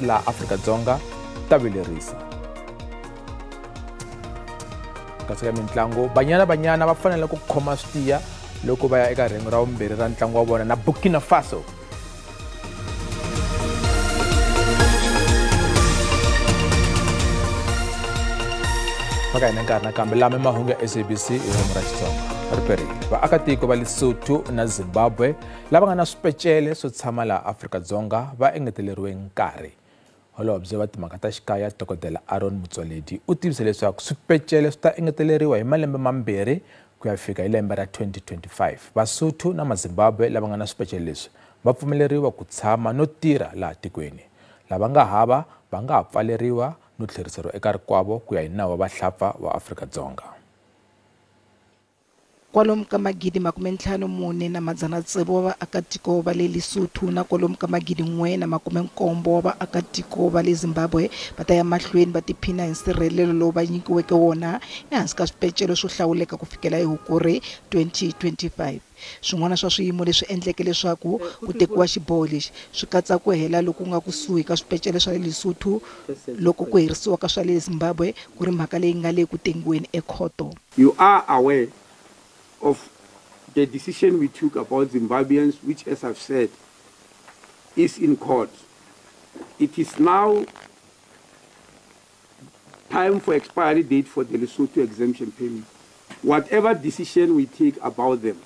laha Afrika-Dzonga ta vilerisa. Kasi ka mintlangu, Banyana Banyana va fanele ku khoma switiya loko va ya eka rhengu ra vumbirhi ra ntlangu wa vona na Burkina Faso. Faka hina nkarhi nakambe lama mahungu ya SABC hi ririmi ra Xitsonga. Riperile, vaakatiko va Lesotho na Zimbabwe lava nga na swipecele swo tshama laha Afrika-Dzonga va engeteleriwe nkarhi. Holobye wa timhaka ta xikaya Dokodela Aaron Motsoaledi u tivise leswaku swipecele swi ta engeteleriwa hi malembe mambirhi ku ya fika hi lembe ra 2025. Vasotho na Mazimbabwe lava nga na swipecele leswi va pfumeleriwa ku tshama no tirha laha tikweni. Lava nga hava va nga ha pfaleriwa no tlheriseriwa eka rikwavo ku ya hi nawu wa vahlapfa wa Afrika-Dzonga. Kwalomu ka 54,600 wa vaakatiko va le Lesotho na kwalomu ka 1,017 wa vaakatiko va le Zimbabwe va ta ya mahlweni va tiphina hi nsirhelelo lowu va nyikiweke wona ehansi ka swipecelo swo hlawuleka ku fikela hi Hukuri 2025. Swin'wana swa swiyimo leswi endleke leswaku ku tekiwa xiboho lexi swi katsa ku hela loku nga kusuhi ka swipecelo swa le Lesotho loko ku herisiwa ka swa le Zimbabwe ku ri mhaka leyi nga le ku tengiweni ekhoto. You are aware of the decision we took about Zimbabweans, which, as I've said, is in court. It is now time for expiry date for the Lesotho exemption payment. Whatever decision we take about them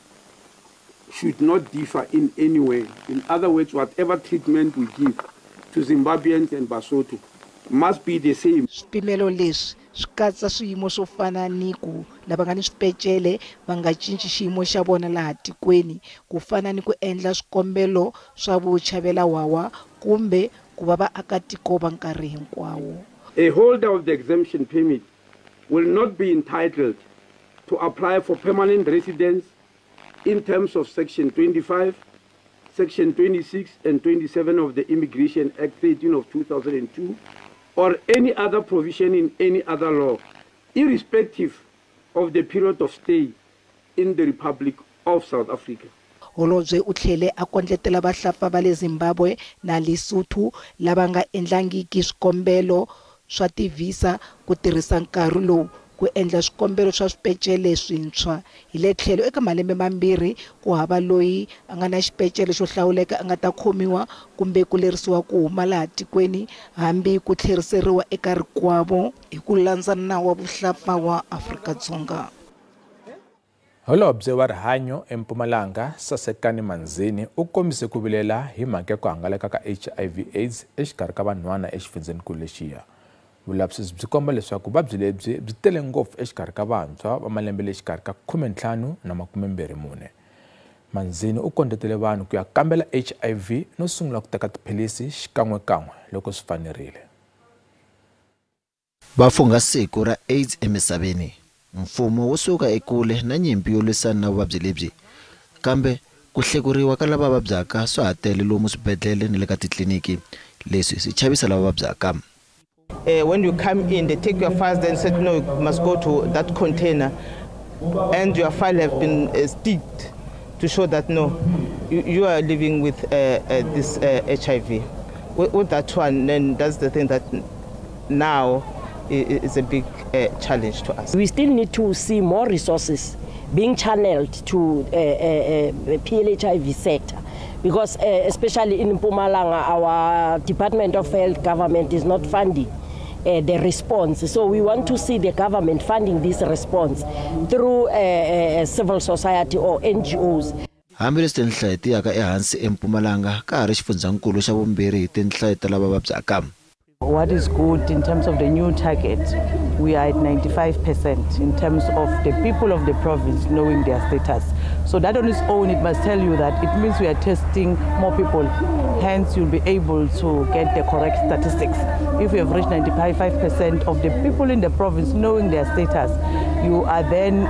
should not differ in any way. In other words, whatever treatment we give to Zimbabweans and Basotho must be the same. Swipimelo leswi swi katsa swiyimo swo fana ni ku lava nga ni swipecele va nga cinci xiyimo xa vona laha tikweni, ku fana ni ku endla swikombelo swa vuchavelawhawha kumbe ku va vaakatiko va nkarhi hinkwawo. A holder of the exemption permit will not be entitled to apply for permanent residence in terms of Section 25, Section 26 and 27 of the Immigration Act 13 of 2002 or any other provision in any other law, irrespective of the period of stay in the Republic of South Africa. Holobye u tlhele a kondletela vahlapfa va le Zimbabwe na Lesotho lava nga endlangiki swikombelo swa tivhisa ku tirhisa nkarhi lowu ku endla swikombelo swa swipecele swintshwa. Hi le tlhelo eka malembe mambirhi ku hava loyi a nga na xipecele xo hlawuleka a nga ta khomiwa kumbe ku lerisiwa ku huma laha tikweni hambi ku tlheriseriwa eka rikwavo hi ku landza nawu wa vuhlapfa wa Afrika-Dzonga. Holobye wa rihanyo eMpumalanga Sasekani Manzini u kombise ku vilela hi mhaka ya ku hangalaka ka HIV AIDS exikarhi ka vanhwana exifundzhenikulu lexiya. Vulavisisi byi komba leswaku vuvabyi lebyi byi tele ngopfu exikarhi ka vantshwa va malembe le xikarhi ka 15 na 24. Manzini u kondletele vanhu ku ya kambela HIV no sungula ku teka tiphilisi xikan'wekan'we loko swi fanerile. Va fungha siku ra AIDS emisaveni. Mfumo wu suka ekule na nyimpi yo lwisana na vuvabyi lebyi, kambe ku hlekuriwa ka lava vabyaka swa ha tele lomu swibedhlele ni le ka titliliniki. Leswi swi chavisa lava vabyaka. When you come in, they take your files, then said, no, you must go to that container. And your file have been sticked to show that, no, you are living with this HIV. With that one, then that's the thing that now is a big challenge to us. We still need to see more resources being channeled to the PLHIV sector, because especially in Mpumalanga, our Department of Health government is not funding the response. So we want to see the government funding this response through civil society or NGOs. Hambileswi tinhlayo ti yaka ehansi eMpumalanga ka ha ri xifundzankulu xa vumbirhi hi tinhlayo ta lava vabyaka. What is good in terms of the new target, we are at 95% in terms of the people of the province knowing their status. So that on its own, it must tell you that it means we are testing more people. Hence, you'll be able to get the correct statistics. If you have reached 95% of the people in the province knowing their status, you are then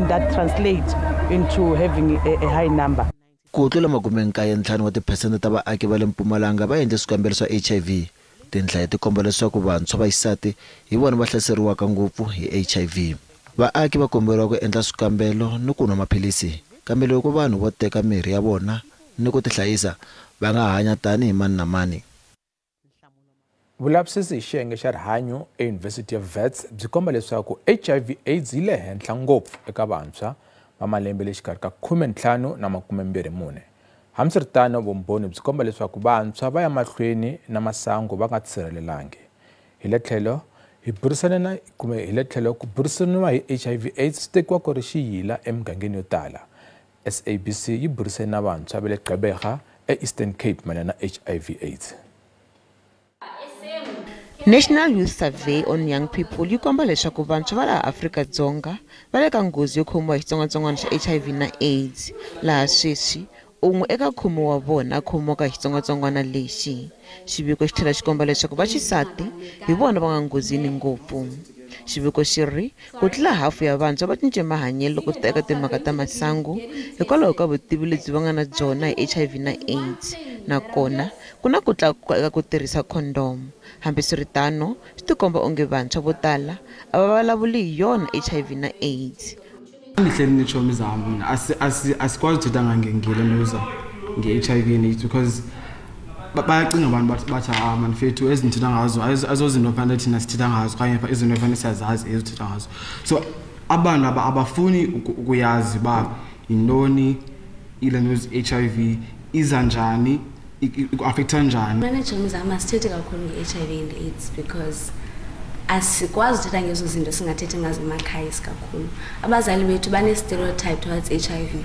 that translates into having a high number. Ku tlula 95 wa tiphesente ta vaaki va le Mpumalanga va endle swikambelo swa HIV. Tinhlayo ti komba leswaku vantshwa va xisati hi vona va hlaseriwaka ngopfu hi HIV. Vaaki va komberiwa ku endla swikambelo ni ku nwa maphilisi, kambe loko vanhu vo teka mirhi ya vona ni ku tihlayisa va nga hanya tanihi mani na mani. Vulavisisi hi xiyenge xa rihanyo eYunivhesiti ya Wits byi komba leswaku HIV AIDS yi le henhla ngopfu eka vantshwa va malembe le xikarhi ka 15 na 24. Hambiswiritano, vumbhoni byi komba leswaku vantshwa va ya mahlweni na masangu va nga tisirhelelangi. Hi le tlhelo hi burisana na kumbe hi le tlhelo ku burisaniwa hi HIV AIDS swi tekiwa ku ri xiyila emigangeni yo tala. SABC yi burisane na vantshwa va le Gqeberha eEastern Cape mayelana na HIV AIDS. National Youth Survey on Young People yi komba leswaku vantshwa va laha Afrika-Dzonga va le ka nghozi yo khomiwa hi xitsongwatsongwana xa HIV na AIDS, laha sweswi un'we eka 10 wa vona a khomiwaka hi xitsongwatsongwana lexi. Xiviko xi tlhela xi komba leswaku vaxisati hi vona va nga nghozini ngopfu. Xiviko xi ri ku tlula hafu ya vantshwa va cince mahanyelo loko swi ta eka timhaka ta masangu hikwalaho ka vutivi lebyi va nga na byona hi HIV na AIDS, nakona ku na ku tlakuka eka ku tirhisa condom. Hambiswiritano, swi tikomba onge vantshwa vo tala a va vulavuli hi yona HIV na AIDS. Ndihleli neetshomi zam mna asikwazi uthetha ngele nge-HIV and AIDS because bayacinga abantu bathi ah manifethu ezi ndithetha ngazo azozinto fanele thina sithetha ngazo okanye izinto fanele siyazazi ezithetha ngazo. So abantu abafuni ukuyazi uba yintoni ile nto HIV iza njani, iku-affecta njani. Mna neetshomi zam asithethi kakhulu nge-HIV and AIDS because asikwazi uthetha ngezo zinto singathethi ngazo emakhaya isikakhulu. Abazali bethu bane-stereotype towards HIV.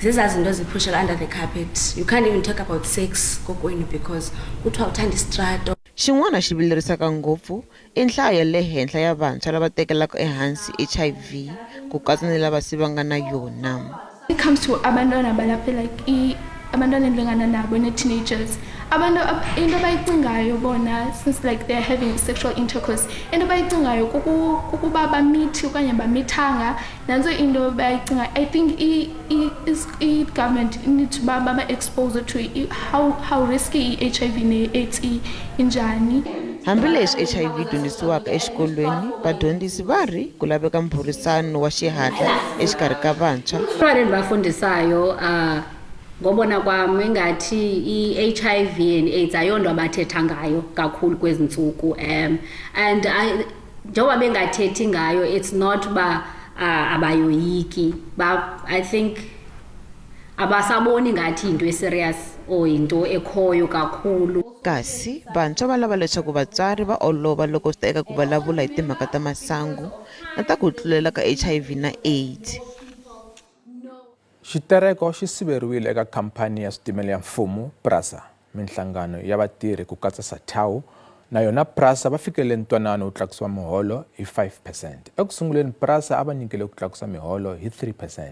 Zezaa zinto ziphushelwa under the carpet. You can't even talk about sex kokwenu because kuthiwa uthanda isitrato. Xin'wana xi vilerisaka ngopfu i nhlayo ya le henhla ya vantshwa lava tekelaka ehansi HIV ku katsa ni lava se va nga na yona. It comes to abantwana balapha like abantwana endilingana nabo ne-teenagers. Abantu into abayicingayo bona since like they're having sexual intercourse, into abayicingayo kukuba bamithi okanye bamithanga, nantso into abayicingayo. I think i-government need to baba-expose to how risky i-HIV ne-AIDS injani. Hambileswi HIV yi dyondzisiwaka exikolweni, vadyondzisi va ri ku laveka mbhurisano wa xihatla exikarhi ka vantshwa. Abantwana endibafundisayo ngobona kwam ingathi i-HIV and AIDS ayonto abathetha ngayo kakhulu kwezi ntsuku. And njengoba bengathethi ngayo, it's not uba abayoyiki. I think abasaboni ngathi yinto eserious or yinto ekhoyo kakhulu. Kasi vantshwa va lava leswaku vatswari va olova loko swi ta eka ku vulavula hi timhaka ta masangu na ta ku tlulela ka HIV na AIDS. Xitereko xi siveriwile eka khamphani ya switimela ya mfumo PRASA. Minhlangano ya vatirhi ku katsa SATAWU na yona PRASA va fikelele ntwanano wo tlakusiwa miholo hi 5%. Eku sunguleni PRASA a va nyikele ku tlakusa miholo hi 3%.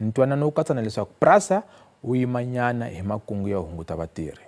Ntwanano wu katsa na leswaku PRASA wu yimanyana hi makungu ya hunguta vatirhi.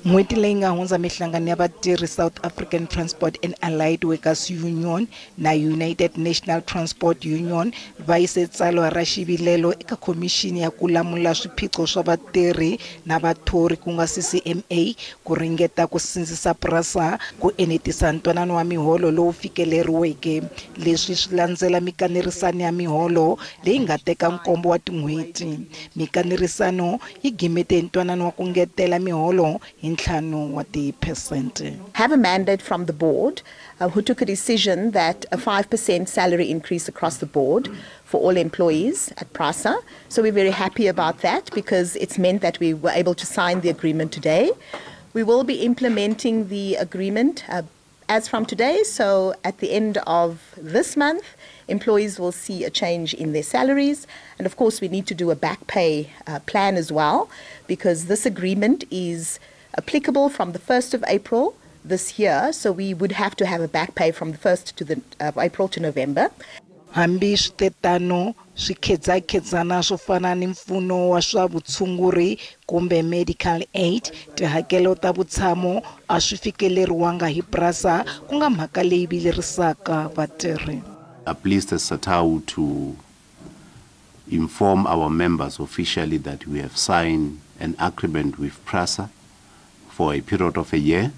N'hweti leyi nga hundza mihlangano ya vatirhi South African Transport and Allied Workers Union na United National Transport Union va yise tsalwa ra xivilelo eka khomixini ya ku lamula swiphiqo swa vatirhi na vathori ku nga CCMA ku ringeta ku sindzisa PRASA ku enetisa ntwanano wa miholo lowu fikeleriweke. Leswi swi landzela mikanerisano ya miholo leyi nga teka nkombo wa tin'hweti. Mikanerisano yi gimete ntwanano wa ku ngetela miholo hi ntlhanu wa tiphesente. Have a mandate from the board who took a decision that a 5% salary increase across the board for all employees at PRASA. So we're very happy about that because it's meant that we were able to sign the agreement today. We will be implementing the agreement as from today, so at the end of this month, employees will see a change in their salaries. And of course, we need to do a back pay plan as well, because this agreement is applicable from the 1st of April this year, so we would have to have a back pay from the 1st to the April to November. Hambi switetano swikhedzakhedzana swo fana ni mpfuno wa swa vutshunguri kumbe medical aid, tihakelo ta vutshamo a swi fikeleriwanga hi PRASA, ku nga mhaka leyi vilerisaka vatirhi. I'm pleased as SATAWU to inform our members officially that we have signed an agreement with PRASA for a period of a year,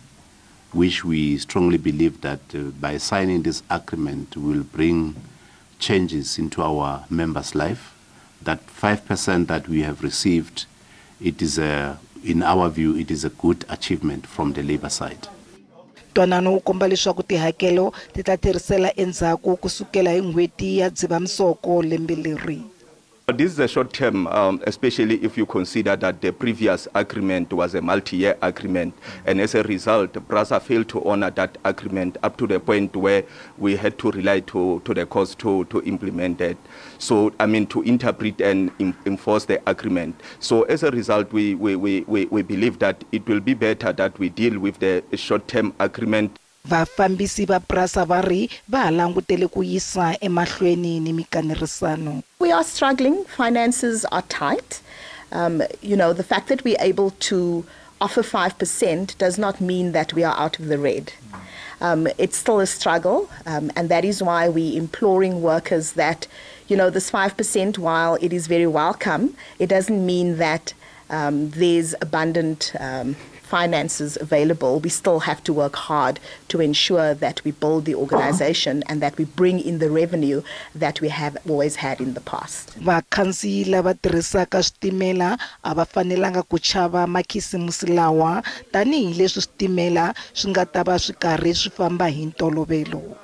which we strongly believe that by signing this agreement will bring changes into our members' life. That 5% that we have received, it is In our view, it is a good achievement from the labor side. Ntwanano wu komba leswaku tihakelo ti ta tirhisela endzhaku kusukela hi n'hweti ya Dzivamisoko lembe leri. This is a short term, especially if you consider that the previous agreement was a multi-year agreement. And as a result, PRASA failed to honor that agreement up to the point where we had to rely to the courts to implement it. So, I mean, to interpret and enforce the agreement. So as a result, we believe that it will be better that we deal with the short-term agreement. Vafambisi va PRASA va ri va ha langutele ku yisa emahlweni ni mikanerisano. We are struggling. Finances are tight. The fact that we're able to offer 5% does not mean that we are out of the red. It's still a struggle, and that is why we're imploring workers that, this 5%, while it is very welcome, it doesn't mean that there's abundant finances available. We still have to work hard to ensure that we build the organization and that we bring in the revenue that we have always had in the past. Vakhandziyi lava tirhisaka switimela a va fanelanga ku chava makhisimusi lawa tanihileswi switimela swi nga ta va swi karhi swi famba hi ntolovelo.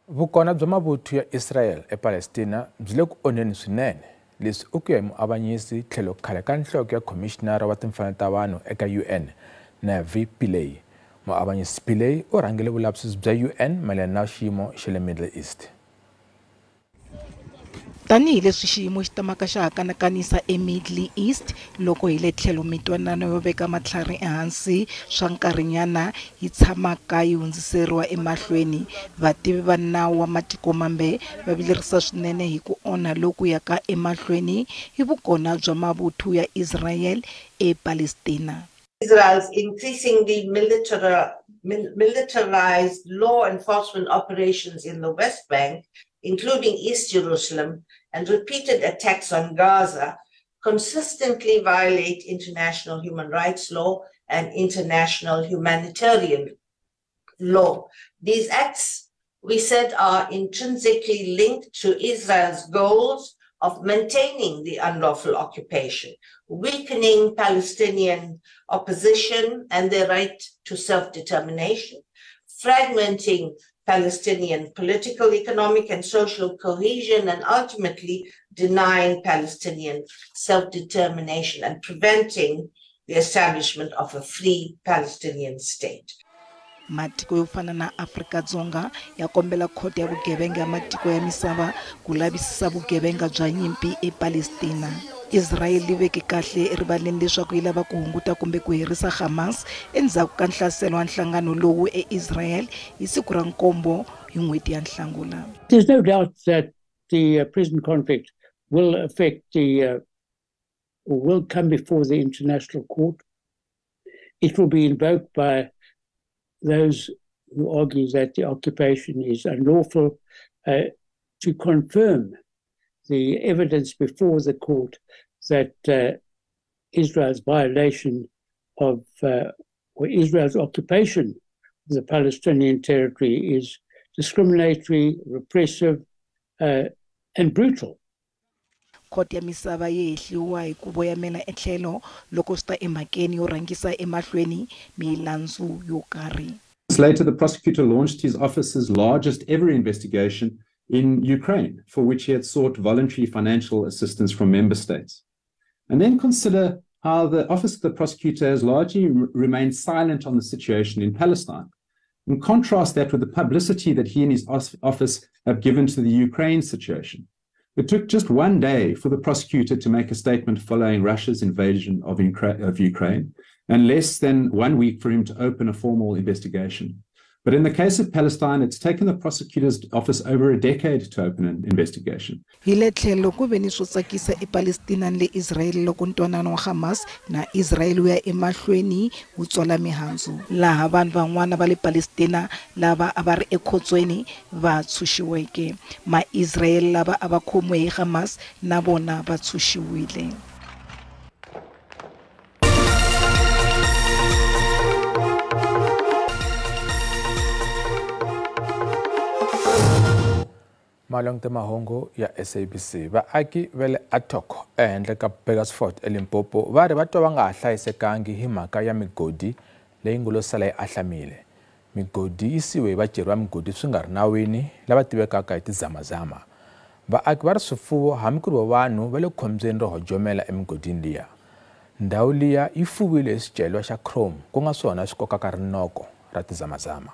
Vukona bya mavuthu ya Israel ePalestina byi le ku onheni swinene. Leswi u ku ya hi muavanyisi tlhelo khale ka nhloko ya khomishinara wa timfanelo ta vanhu eka UN Navi Pillay. Muavanyisi Pillay u rhangele vulavisisi bya UN mayelana na xiyimo xa le Middle East. Tanihileswi xiyimo xi tamaka xa ha kanakanisa eMiddle East loko hi le tlhelo mintwanano yo veka matlhari ehansi swa nkarhinyana yi tshamaka yi hundziseriwa emahlweni, vativi va nawu wa matiko mambe va vilerisa swinene hi ku onha loku yaka emahlweni hi vukona bya mavuthu ya Israel ePalestina. Israel's increasingly militarized law enforcement operations in the West Bank, including East Jerusalem, and repeated attacks on Gaza, consistently violate international human rights law and international humanitarian law. These acts, we said, are intrinsically linked to Israel's goals of maintaining the unlawful occupation, weakening Palestinian opposition and their right to self-determination, fragmenting Palestinian political, economic, and social cohesion, and ultimately denying Palestinian self-determination and preventing the establishment of a free Palestinian state. Matiko yo fana na Afrika-Dzonga ya kombela khoto ya vugevenga ya matiko ya misava ku lavisisa vugevenga bya nyimpi ePalestina. Israel yi veke kahle erivaleni leswaku yi lava ku hunguta kumbe ku herisa Hamas endzhaku ka nhlaselo wa nhlangano lowu eIsrael hi siku ra 7 hi n'hweti ya Nhlangula. There's no doubt that the present conflict will affect the or will come before the international court. It will be invoked by those who argue that the occupation is unlawful to confirm the evidence before the court that Israel's violation of, or Israel's occupation of the Palestinian territory is discriminatory, repressive, and brutal. Khoto ya misava yi hehliwa hi ku voyamela etlhelo loko swi ta emhakeni yo rhangisa emahlweni milandzu yo karhi. Later, the prosecutor launched his office's largest ever investigation in Ukraine, for which he had sought voluntary financial assistance from member states. And then consider how the office of the prosecutor has largely remained silent on the situation in Palestine. And contrast that with the publicity that he and his office have given to the Ukraine situation. It took just one day for the prosecutor to make a statement following Russia's invasion of Ukraine, and less than 1 week for him to open a formal investigation. But in the case of Palestine, it's taken the prosecutor's office over a decade to open an investigation. Hi le tlhelo ku ve ni swo tsakisa ePalestina ni le Israel loko ntwanano wa Hamas na Israel wu ya emahlweni wu tswala mihandzu, laha vanhu van'wana va le Palestina lava a va ri ekhotsweni va tshunxiweke. Ma-Israel lava a va khomiwe hi Hamas na vona va tshunxiwile. Malong mahungu ya SABC vaaki va le Atok ehenhla ka Burgersfort eLimpopo va ri va twa va nga ha hlayisekangi hi mhaka ya migodi leyi ngo lo sala yi ahlamile. Migodi yi siwe hi vaceri va migodi swi nga ri nawini lava tivekaka hi tizamazama. Vaaki va ri swifuwo hambi ku ri vanhu va le khombyeni ro hojomela emigodini liya. Ndhawu liya yi fuwile hi swicelwa xa chrome ku nga swona swi kokaka rinoko ra tizamazama.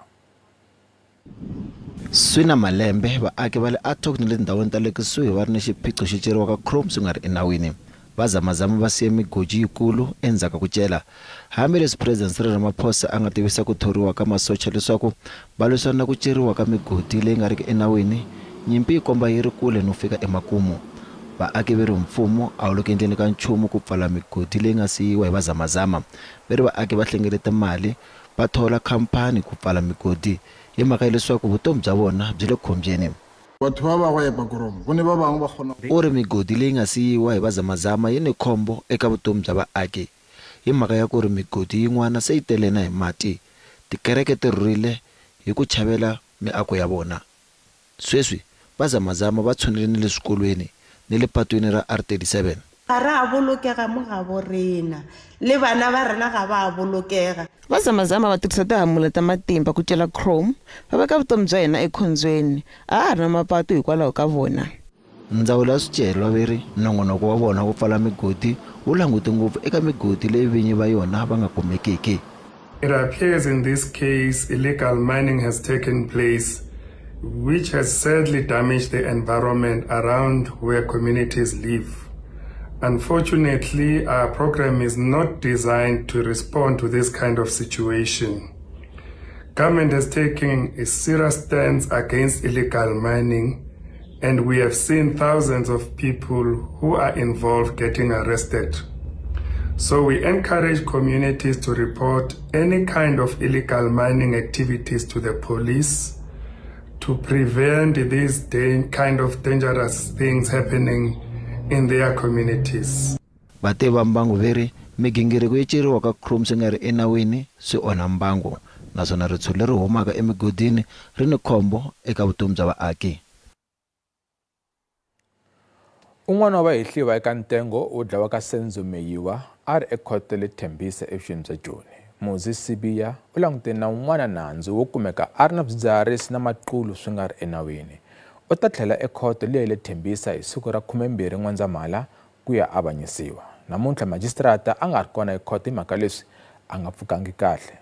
Swi na malembe vaaki va le Atok ni le tindhawini ta le kusuhi va ri ni xiphiqo xo ceriwa ka chrome swi nga ri enawini. Vazamazama va siye migodi yikulu endzhaku ka ku cela. Hambileswi President Cyril Ramaphosa a nga tivisa ku thoriwa ka masocha leswaku va lwisana na ku ceriwa ka migodi leyi nga riki enawini, nyimpi yi komba yi ri kule no fika emakumu. Vaaki va ri mfumo a wu le ku endleni ka nchumu ku pfala migodi leyi nga siyiwa hi vazamazama. Va ri vaaki va hlengeleta mali va thola khampani ku pfala migodi hi mhaka ya leswaku vutomi bya vona byi le khombyeni. Batho ba ba go epa chrome go ne ba bangwe ba kgona. U ri migodi leyi nga siyiwa hi vazamazama yi ni khombo eka vutomi bya vaaki hi mhaka ya ku ri migodi yin'wana se yi tele na hi mati. Tikereke ti rhurile hi ku chavela miako ya vona. Sweswi vazamazama va tshunele ni le swikolweni ni le patwini ra R37. Ga re a bolokega mo gabo rena le bana ba rena ga ba a bolokega. Vazamazama va tirhisa tihamula ta matimba ku cela chrome va veka vutomi bya hina ekhombyeni. A ha ri na mapatu hikwalaho ka vona. Ndzawulo ya swicelwa va ri nongonoko wa vona wo pfala migodi wu langute ngopfu eka migodi leyi vinyi va yona va nga kumekiki. It appears in this case illegal mining has taken place, which has sadly damaged the environment around where communities live. Unfortunately, our program is not designed to respond to this kind of situation. Government has taken a serious stance against illegal mining, and we have seen thousands of people who are involved getting arrested. So we encourage communities to report any kind of illegal mining activities to the police to prevent these kind of dangerous things happening in their communities. Vativi va mbangu va ri migingiriko yi ceriwa ka chrome swi nga ri enawini swi onha mbangu, naswona ritshuri leri humaka emigodini ri ni khombo eka vutomi bya vaaki. Un'wana wa vahehliwa eka ntengo wo dlawa ka Senzo Meyiwa a ri ekhoto le Tembisa evuxeni bya Joni. Muzi Sibiya u langutene na un'wana nandzu wo kumeka a ri na swidzidziharisi na maqulu swi nga ri enawini. U ta tlhela ekhoto leyi le Tembisa hi siku ra 12 N'wendzamhala ku ya avanyisiwa. Namuntlha majisitarata a nga ri kona ekhoto hi mhaka leswi a nga pfukangi kahle.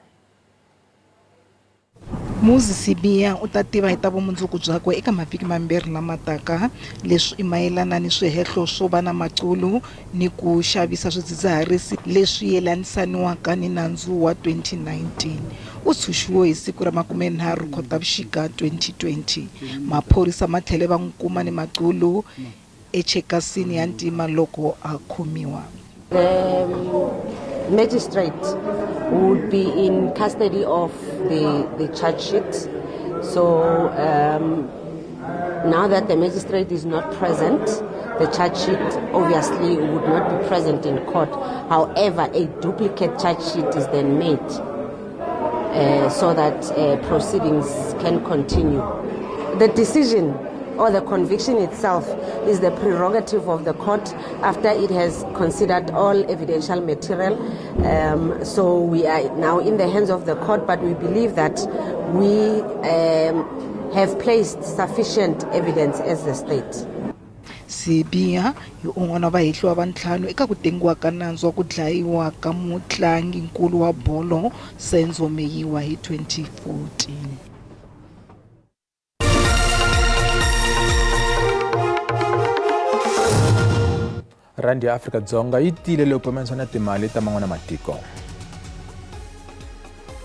Muzi Sibiya u ta tiva hi ta vumundzuku byakwe eka mavhiki mambirhi lama taka. Leswi i mayelana ni swihehlo swo va na maqulu ni ku xavisa swidzidziharisi leswi yelanisaniwaka ni nandzu wa 2019. U tshunxiwe hi siku ra 30 Khotavuxika 2020. Maphorisa ma tlhele va n'wi kuma ni maqulu echekasini ya ntima loko a khomiwa. The magistrate would be in custody of the charge sheet. So now that the magistrate is not present, the charge sheet obviously would not be present in court. However, a duplicate charge sheet is then made so that proceedings can continue. The decision or the conviction itself is the prerogative of the court after it has considered all evidential material. So we are now in the hands of the court, but we believe that we have placed sufficient evidence as the state. Sibiya hi un'wana wa vahehliwa va ntlhanu eka ku tengiwa ka nandzu wa ku dlayiwa ka mutlanginkulu wa bolo Senzo Meyiwa hi 2014. Randi ya Afrika-Dzonga yi tiyile loko pimanisiwa na timali ta man'wana matiko.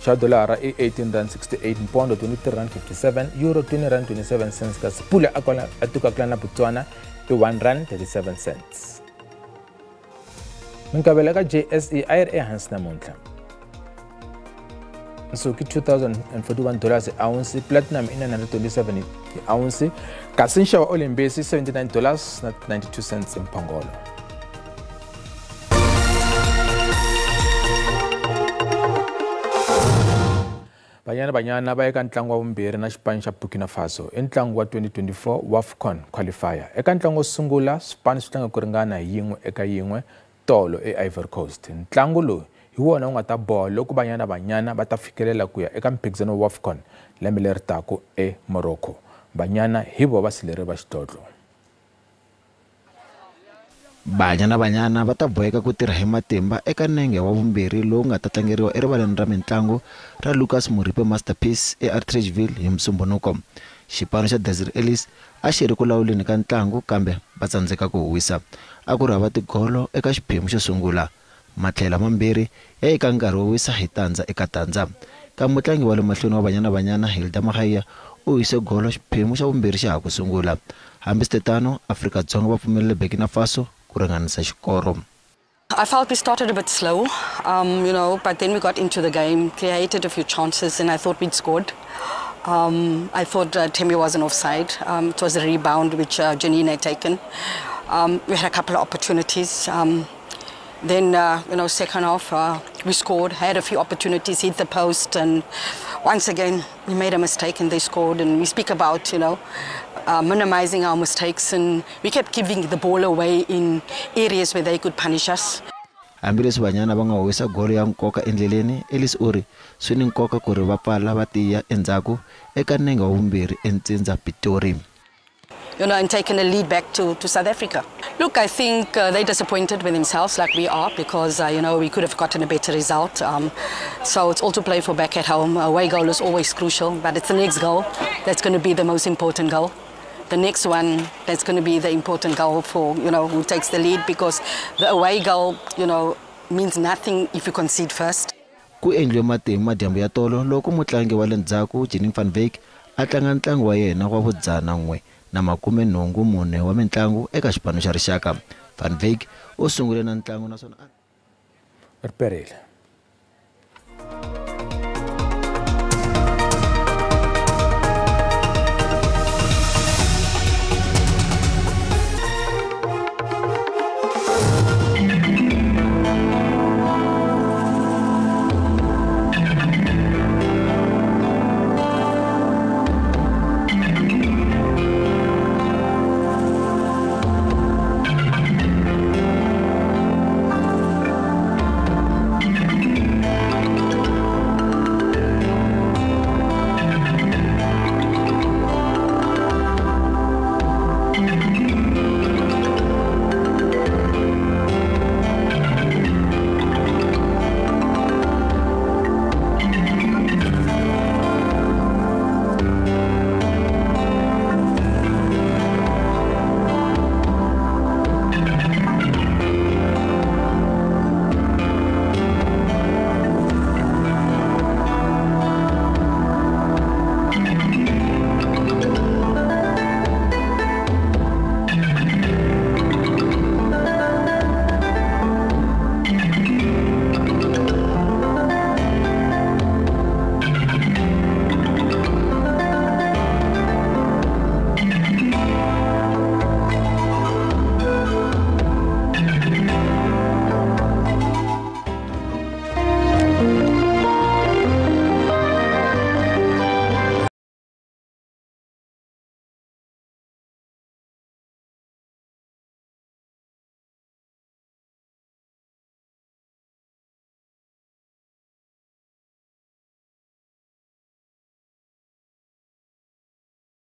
Xa dolara i R18.68, pondo R23.57, euro R20.27, kasi pula a na Botswana i R1.37. Minkavelo ka JSE a yi ri ehansi namuntlha. Nsuku i $2,041 hi ounce, platinum i $927 hi ounce, kasi nxavo wa olimbisi $79.92 hi mphongolo. Banyana Banyana va eka ntlangu wa vumbirhi na xipano xa Burkina Faso i ntlangu wa 2024 WAFCON qualifier. Eka ntlangu wo sungula swipano swi tlanga ku ringana hi 1-1 tolo eIvory Coast. Ntlangu lowu hi wona wu nga ta boha loko Banyana Banyana va ta fikelela ku ya eka mphikizano wa WAFCON lembe leri taka eMorocco. Banyana hi vo vasileri va xidlodlo. Banyana Banyana va ta boheka ku tirha hi matimba eka nenge wa vumbirhi lowu nga ta tlangeriwa erivaleni ra mintlangu ra Lucas Moripe Masterpiece eArtridgeville hi Musumbhunuko. Xipano xa Desiree Ellis a xi ri ku lawuleni ka ntlangu kambe va tsandzeka ku huwisa. A ku ri hava tigolo eka xiphemu xo sungula. Matlhela mambirhi ya eka nkarhi wo wisa hi 0-0. Ka mutlangi wa le mahlweni wa Banyana Banyana Hilda Magaia u hise golo xiphemu xa vumbirhi xa ha ku sungula. Hambiswiritano, Afrika-Dzonga va pfumelele Burkina Faso ku ringanisa xikoro. I felt we started a bit slow, you know, but then we got into the game, created a few chances, and I thought we'd scored. I thought Thembi wasn't offside. It was a rebound which Janine had taken. We had a couple of opportunities. Then, you know, second half, we scored, had a few opportunities, hit the post, and once again, we made a mistake and they scored. And we speak about, you know, minimizing our mistakes, and we kept giving the ball away in areas where they could punish us. Hambileswi Banyana va nga huwisa golo ya nkoka endleleni, Ellis u ri swi ni nkoka ku ri va pfala va tiya endzhaku eka nenge wa vumbirhi entsindza Pitori. You know, and taken a lead back to South Africa. Look, I think they're disappointed with themselves like we are because, you know, we could have gotten a better result. So it's all to play for back at home. Away goal is always crucial, but it's the next goal that's going to be the most important goal. The next one that's going to be the important goal for, you know, who takes the lead, because the away goal, you know, means nothing if you concede first. Ku endliwe matimu madyambu ya tolo loko mutlangi wa le ndzhaku Janine van Wyk a tlanga ntlangu wa yena wa 184 wa mintlangu eka xipano xa rixaka. Van Wyk u sungule na ntlangu naswona riperile.